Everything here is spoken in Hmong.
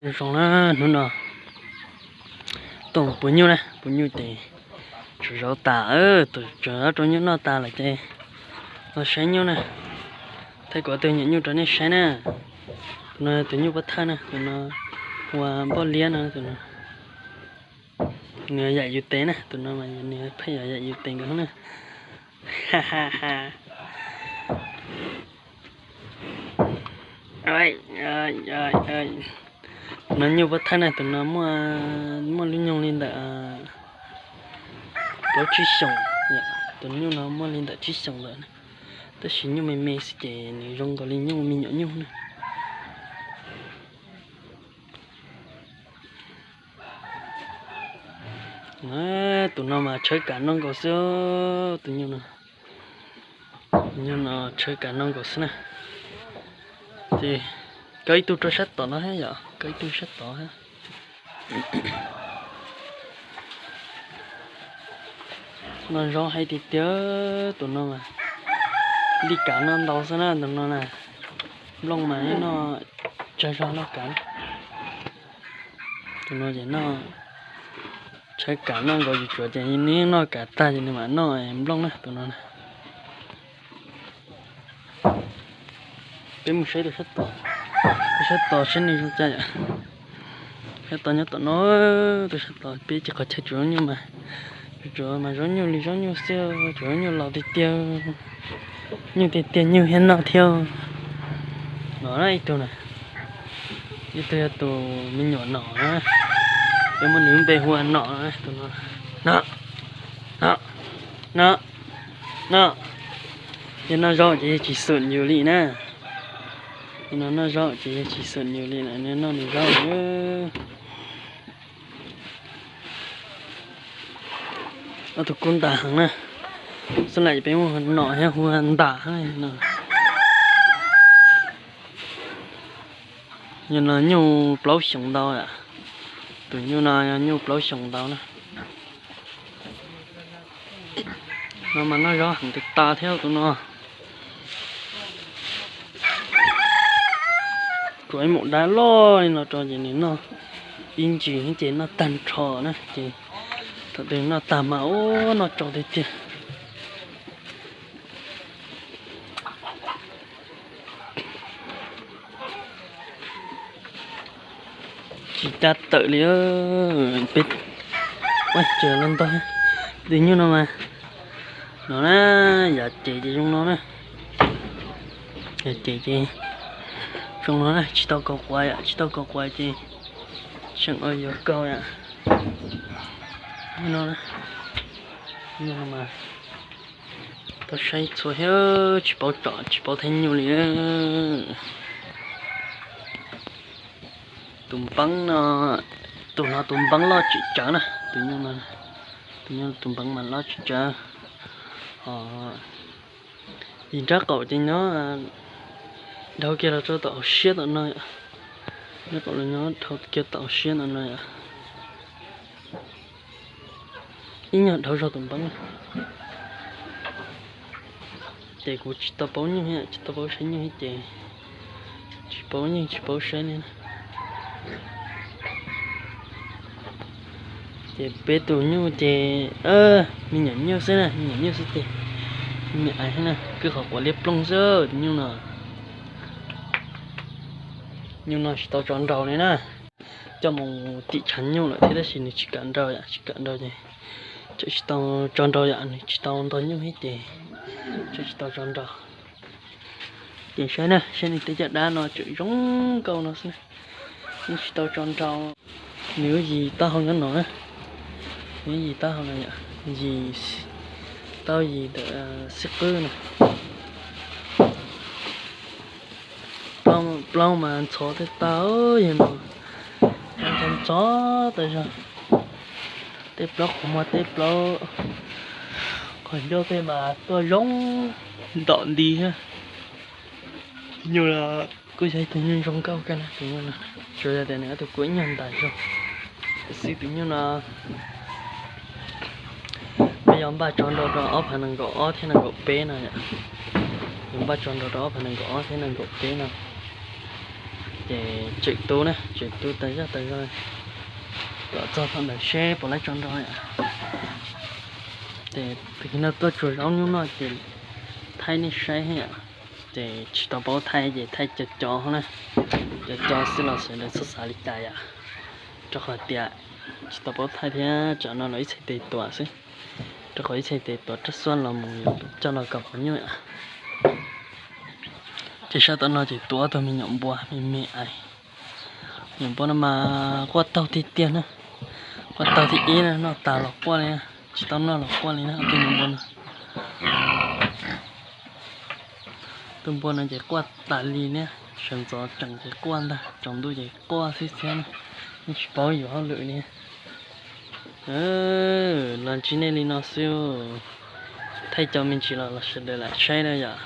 Zoo na, hnub no tuaj mus puag nyuj na, puag nyuj ces tsuas zov tas, tsuas zov rau nyuj noj tas lawm ces los saib nyuj na. Thaij kuv tus me nyuam nyuj rau nej saib na. Tus no tus nyuj pov thawj na, tus no hu ua Npoj Liab no, tus no nws yam yus tes na, tus no mas nws pheej yam yus tes nkaus na. Tus no nyuj pov thawj na, tus no muaj lub nyoog li ntawm plaub tsib xyoos, tus nyuj no muaj li ntawm tsib xyoos lawm, tab sis nyuj me me xwb ces nws zoo nkaus li nyuj me nyuam nyuj na. Tus no mas tshawb kav noj nkaus xwb, tus nyuj no, tus nyuj no tshawb kav noj nkaus xwb na. Ces kaw ib tug rau sab tom no thiab yom, kaw ib tug sab tod thiab. Noj zaub heev tiag tiag, tus no mas li kav noj ntau xwb na, tus no na. Nplooj mas noj tsawg zog noj kav. Tus no ces noj, tshawb kav noj nkaus yus tsuav ces nws noj kav tag ces nws mam noj nplooj na, tus no na. Peb mus saib tus sab tod, tus sab tod saib nws zoo cas yom. Sab tod nyob tom no, tus sab tod peb ces qhov chaw tsuas zaub nyuj mas, tsuas mas zaub nyuj li zaub nyuj xwb, tsuas zaub nyuj laus tiag tiag, nyuj tiag tiag nyuj thiab noj thiab. No na ib tug na, ib tug yog tus me nyuam nom na, peb muab nws lub npe hu ua nom na, tus no. Nom, nom, nom, nom. Yog noj zaub ces yog tsis xum yus li na. Yog no noj zaub ces yog tsis xum yus li lawm, noj nws zaub. Ob tug kub ntas heev na. Xab laim peb muab hu nom thiab hu ntas no. Yog no nyuj plaub xyoos ntau, tus nyuj no yog nyuj plaub xyoos ntau na. No mas noj zaub heev tas tas thiab tus no. Tsuav ib mus dab loj li no rau ces nws noj ib ntsis ces noj tag nrho na ces thaum twg noj tag mas ua noj tsau tiag tiag. Tsis cab tawm li. Peb, ua cas los ntog tus nyuj no mas, no na, yav ces ces zoo no na, yav ces ces zoo no na, tsis tau kaus quav yom, tsis tau kaus quav ces tseem ua yuav kaus yom. No, no mas tau saib txhua thiab tsis paub tsom tsis paub theej nyuj li. Tus npeeb no, tus no tus npeeb loj tsis tsawv na, tus nyuj no, tus nyuj tus npeeb mas loj tsis tsawv. Yim nrab qaum ces nyob dhau kiag los rau tom hauv siab tom no yom. Nrab qaum los nyob dhau kiag tom hauv siab tom no yom. Ib nyuag dhau zog tus npeeb. Ces kuv tsis tau paub nyuj thiab, tsis tau paub saib nyuj thiab ces tsis paub nyuj tsis paub saib li. Ces peb tus nyuj ces me nyuam nyuj xwb na, me nyuam nyuj xwb ces me ais thiab na, kwj qhov quav liab ploog xwb tus nyuj no. Nyuj no tsis tau tso nraus li na. Coj mus tim tshav nyuj lawm thiab tab sis nws tsis kam nraus yom, tsis kam nraus ces tseem tsis tau tso nraus yom, nws tsis tau ntog nyuj thiab ces tseem tsis tau tso nraus. Ces saib na, saib nws tej caj dab no tseem zoo nkauj no xwb na, nws tsis tau tso nraus. Nws lub yim taub hau nyob no na, nws lub yim taub hau no yom, yim, taub yim ntawm xib qwb no. Plaub mas ntxhov tej tag, yog no ntxhov ntxhov tas zog. Tej plaub qhov muag tej plaub qhov ncauj tej mas tuaj zoo ntom nti thiab. Tus nyuj los kuj yog ib tug nyuj zoo nkauj kawg na, tus nyuj no tsuas yog tias nws ob tug kua ib nyuag ntas zog xwb. Tus nyuj no peb yuav npaj tso nraus rau ob phav nees nkaum ob thiab nees nkaum peb no yom. Yuav npaj tso nraus rau ob phav nees nkaum ob thiab nees nkaum peb no. Ces tseem tu na, tseem tu tas zog tas zog, kom txog thaum ntawd seb puas laib tso nroj. Ces tag kis no tuaj tsuag zaub hnub no ces thaij nej saib thiab yom. Ces tsis tau paub thaij ces thaij co co na, co co xwb los sawv daws txhob xav li cas yom. Rau qhov tias tsis tau paub thaij thiab, tsam no los ib txhais tes tuam xwb, rau qhov ib txhais tes tuam rab xuab los mus coj los kom pov nyuj. Ces sab tom no ces tuav ob tug me nyuam npua me me ais. Nyuam npua no mas quaj taug tiag tiag na, quaj taug thib ib na, noj tas los quaj li, tsis tau noj los quaj li na ob tug nyuam npua no. Tus npua no ces quaj tas li na, sawv ntxov tseem ces quaj ntag, tsaus ntuj ces quaj xwb xwb na, yeej tsis paub yuav hauj lwm li. Los ntsib nej li no xwb, thaij cov me ntsis los los sawv daws lam saib na yom.